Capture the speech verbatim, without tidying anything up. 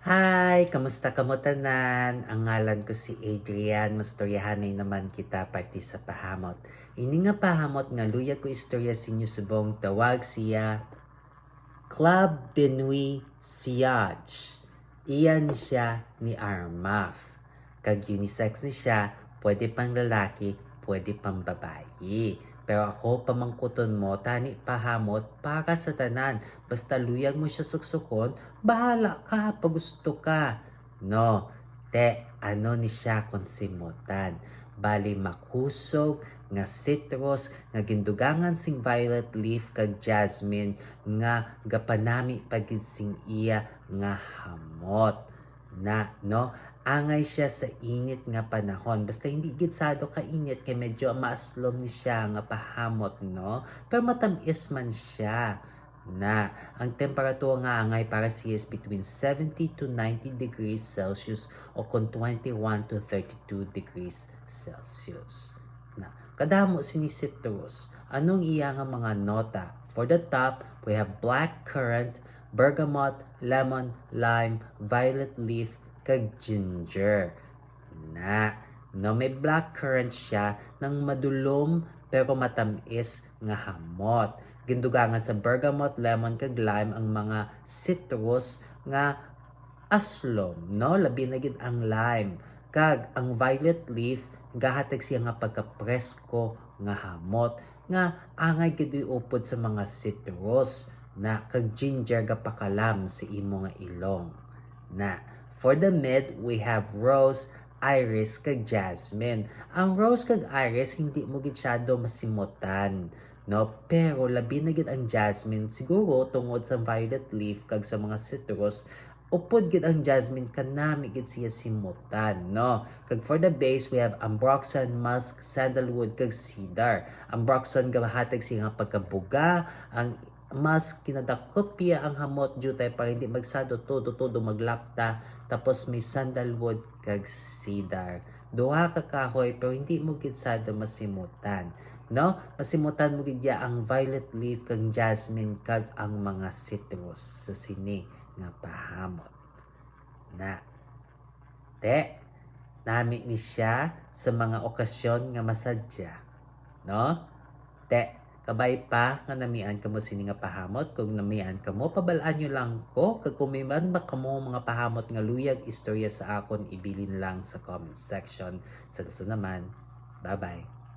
Hi! Kamusta kamo tanan? Ang ngalan ko si Adrian. Mastoryahanay naman kita parte sa pahamot. Ini nga pahamot nga luyag ko istorya sa inyo subong tawag siya Club de Nuit Siage. Iya ni siya ni Armaf. Kag unisex ni siya, pwede pang lalaki, pwede pang babayi. Pero ako, pamangkuton mo, tani pahamot para sa tanan. Basta luyag mo siya suksukon, bahala ka pag gusto ka. No, te, ano ni siya kon simutan? Bali, makusog nga citrus nga gindugangan sing violet leaf kag jasmine nga gapanami pa gid sing iya nga hamot. Na, no? Angay siya sa init nga panahon. Basta hindi gid sado ka init kay medyo maaslom ni siya nga pahamot, no? Pero matamis man siya. Na, ang temperatura nga angay para siya is between seventy to ninety degrees Celsius o kon twenty-one to thirty-two degrees Celsius. Na, kadamo sini citrus. Anong iya nga mga nota? For the top, we have black currant, bergamot, lemon, lime, violet leaf, kag ginger. Na, no, may black currant siya nang madulom pero matamis nga hamot. Gindugangan sa bergamot, lemon, kag lime ang mga citrus nga aslom, no? Labi na gid ang lime. Kag ang violet leaf, gahatag siya nga pagkapresko nga hamot nga angay gid iupod sa mga citrus na kag ginger gapakalam sa imo nga ilong. Na, for the mid, we have rose, iris, kag jasmine. Ang rose kag iris hindi mo gid siyado masimutan, no? Pero labi na gid ang jasmine, siguro tungod sa violet leaf kag sa mga citrus, upod gid ang jasmine, kanami gid siya simutan, no? Kag for the base, we have ambroxan, musk, sandalwood, kag cedar. Ambroxan gahatag siya nga pagkabuga, ang musk kinadakop iya ang hamot, jutay para hindi magsado todo-todo maglapta, tapos may sandalwood kag cedar. Duha ka kahoy, pero hindi mo gid sado masimutan, no? Masimutan mo gid ya ang violet leaf kag jasmine kag ang mga citrus sa sini nga pahamot. Na. Te, nami ni siya sa mga okasyon nga masadya, no? Te, kabay pa nga namian kamo sini nga pahamot. Kung namian kamo, pabal-an nyo lang ko. Kag kung may man ba kamo mga pahamot nga luyag istorya sa akon, ibilin lang sa comment section. Sa dason naman, bye-bye.